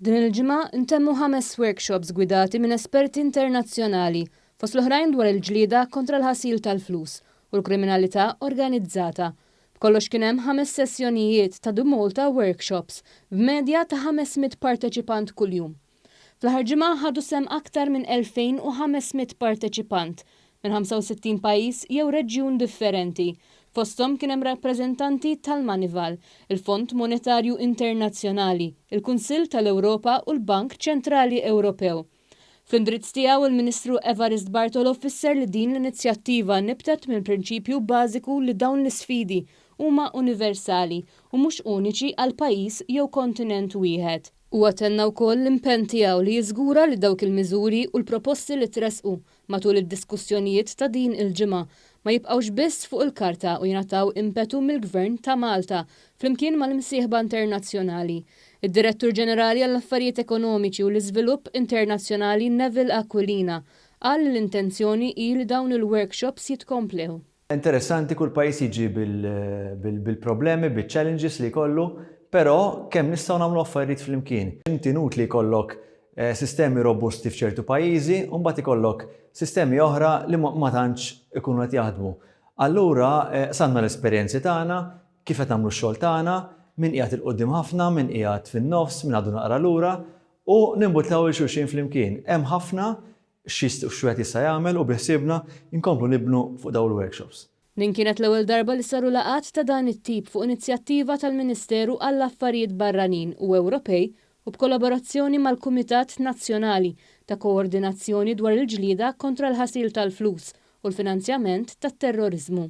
Din il-ġimgħa ntemmu ħames workshops gwidati minn esperti internazzjonali, fost l-oħrajn dwar il-ġlieda kontra l-ħasil tal-flus u l-kriminalità organizzata. B'kollox kien hemm ħames sessjonijiet ta' The Malta Workshops, b'medja ta' 500 parteċipant kuljum. Fl-aħħar ġimgħa ħadu sehem aktar minn 2,500 parteċipant minn 65 pajjiż jew reġjun differenti. Fosthom kien hemm rappreżentanti tal-Moneyval, il-Fond Monetarju Internazzjonali, il-Kunsill tal-Ewropa u l-Bank Ċentrali Ewropew. Fl-indirizz tiegħu il-Ministru Evarist Bartolo fisser li din l-inizjattiva nibtet mill-prinċipju bażiku li dawn l-isfidi huma universali u mhux uniċi għal pajjiż jew kontinent wieħed. Huwa tenna wkoll l-impenn tiegħu li jiżgura li dawk il-miżuri u l-proposti li tressqu matul id-diskussjonijiet ta' din il-ġimgħa ma jibqgħux biss fuq il-karta u jingħataw impetu mill-Gvern ta' Malta flimkien mal-imsieħba internazzjonali. Id-Direttur Ġenerali għall-Affarijiet Ekonomiċi u l-Iżvilupp Internazzjonali Neville Aquilina qal li l-intenzjoni hi li dawn il-workshops jitkomplew. Interessanti kull pajjiż jiġi bil-problemi, biċ-challenges li jkollu, però kemm nistgħu nagħmlu affarijiet flimkien. Inti inutli jkollok sistemi robusti f'ċertu pajjiżi u mbagħad ikollok sistemi oħra li ma tantx ikunu qed jaħdmu. Allura qsamna l-esperjenzi tagħna, kif qed nagħmlu x-xogħol tagħna, min qiegħed 'il quddiem ħafna, min qiegħed fin-nofs, min għadu naqra lura u nimbuttaw lil xulxin flimkien. Hemm ħafna x'wieħed jista' jagħmel u biħsiebna nkomplu nibnu fuq dawn il-workshops. Din kienet l-ewwel darba li saru laqgħat ta' dan it-tip fuq inizjattiva tal-Ministeru għall-Affarijiet Barranin u Ewropej u b'kollaborazzjoni mal-Kumitat Nazzjonali ta' Koordinazzjoni dwar il-Ġlieda kontra l-Ħasil tal-Flus u l-Finanzjament tat-Terroriżmu.